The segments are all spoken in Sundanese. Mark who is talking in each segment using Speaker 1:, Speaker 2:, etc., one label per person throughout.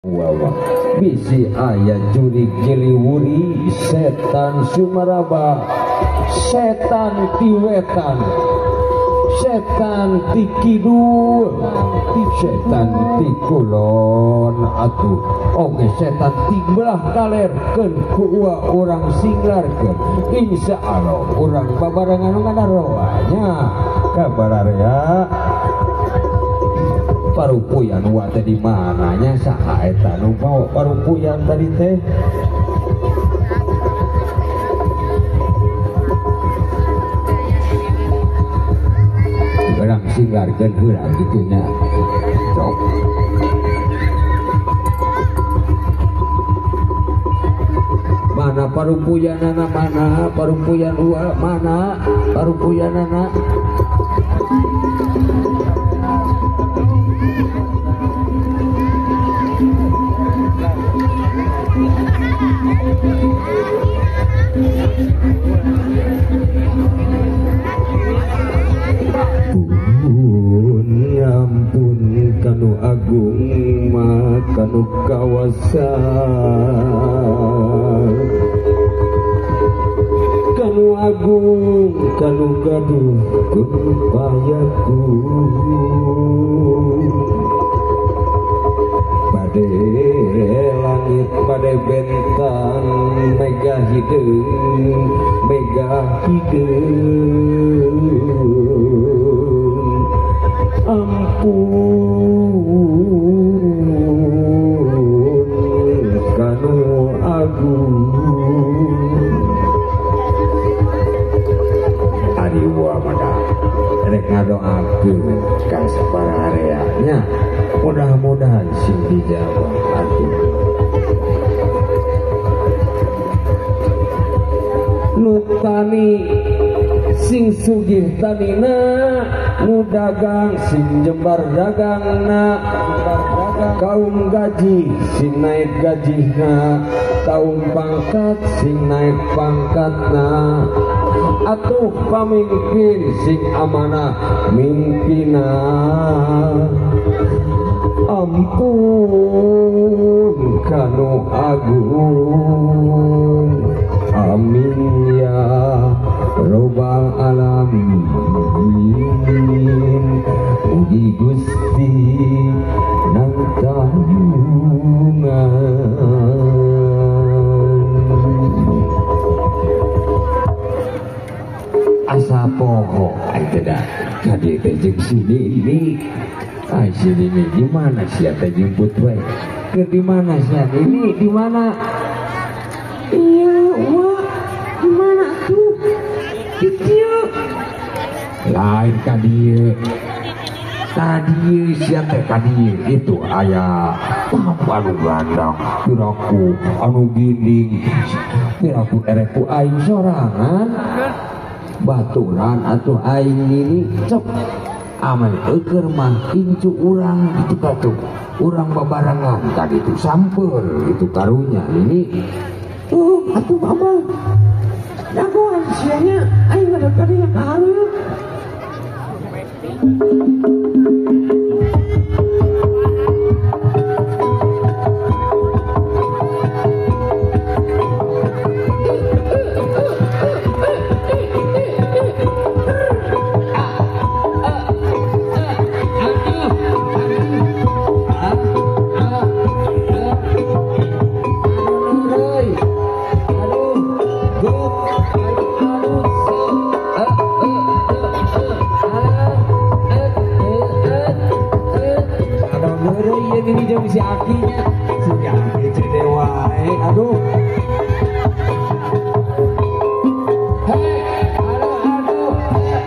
Speaker 1: Wawa bisi aya jurig jeliwuri setan sumaraba setan ti wetan setan ti kidul setan ti kulon atuh oge setan ti belah kaler keun ku ua urang singlarkeun insyaallah urang babarengan ngadaroa nya kabararea parupuyan wa teh di mananya saha eta nu mau parupuyan tadi teh urang singlarkeun heula kitu nya sok mana parupuyanana mana parupuyan ua mana parupuyanana Pun ampun kanu agung kanu kawasa kanu agung kanu gaduh kun payaku bade langit bade bentang mega hideung mega hideung ampun kanu agung ari wa mada rek ngadoakeun ka sabaraha nya mudah-mudahan sing dijawab atuh nu tani sing sugih tanina nu dagang sing jembar dagangna kaum gaji sing naik gajihna kaum pangkat sing naik pangkatna atuh pamimpin sing amanah mimpina ampun kanu agung amin ya robbal alamin mugi Gusti nang tanggungan asa poho ai teh kadi teh jeung sini ini ai sini ini di mana sia teh jemput we keur di mana sia ini di mana iya wah di mana tuh di dieu lain ka dieu tadi sia teh ka dieu itu aya anu gandang piraku anu ginding piraku erek ku aing sorangan baturan atuh aing ini cep aman eueur mah incu urang gitu katuh urang babarengan tadi itu samper itu karunya ini atuh mama jagoan sianya aing ada kadinya kahareup. Si akinya si aki dewa aduh hei aduh aduh aduh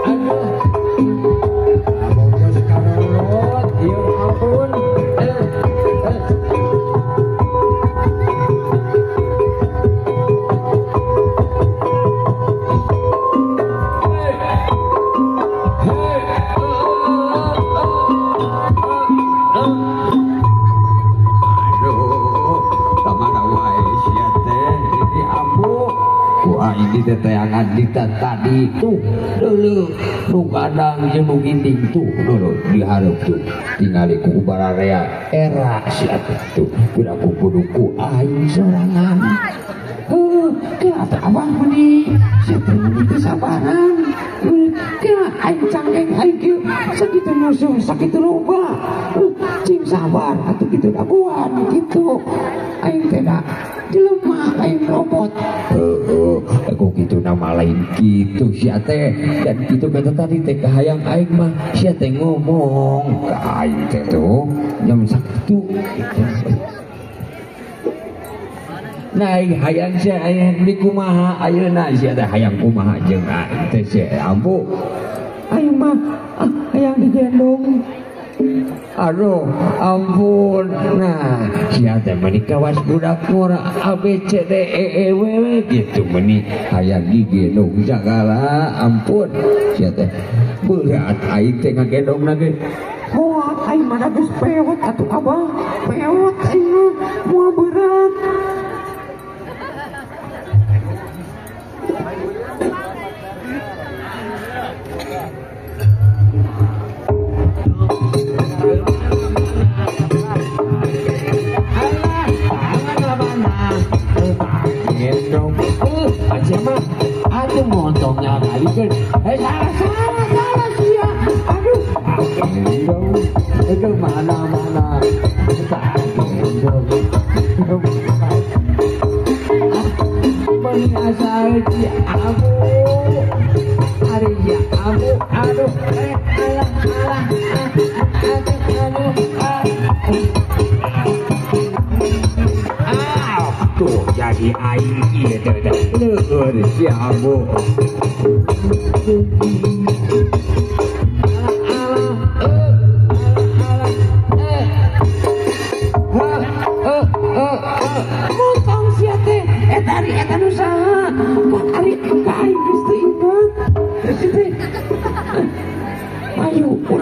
Speaker 1: aduh abang sekarang ya ampun aing di teteangan hayangan di tadi tuh dulu nu gadang jeung nu ginding tuh dulu dihareup tuh tingali ku bararea era sia tuh piraku kudu ku aing sorangan. Heuh, kira teh abah meuni sia teh meuni kesabaran. Kira aing cangkeng aing kieu sakitu musuh sakitu loba. Cing sabar atuh kitu daguan kitu. Aing teh da jelema aing robot. Heuh, aku kitu nama lain kitu sia teh. Dan kitu kata tadi teh kahayang aing mah sia teh ngomong ka aing teh tuh jam sakitu. Nah, hayang sia hayang di kumaha ayeuna sia teh hayang kumaha jeung aing teh sia ambu. Aing mah hayang digendong. Aduh, ampun. Nah, sia teh meuni kawas budak ngora A B C D E E W W gitu meuni hayang digendong sagala ampun. Sia teh berat aing teh ngagendongna ge.
Speaker 2: Moal aing mah geus peot atuh abah. Peot aing mah moal berat.
Speaker 1: Aduh montongnya balikin. Salah salah salah sia. Aduh. Itu mana mana. Penyasar si abu. Ari ya abu. Aduh. Alah alah. Aduh aduh. Tuh jadi aing ieu teh leueur si ambu. Alah alah alah.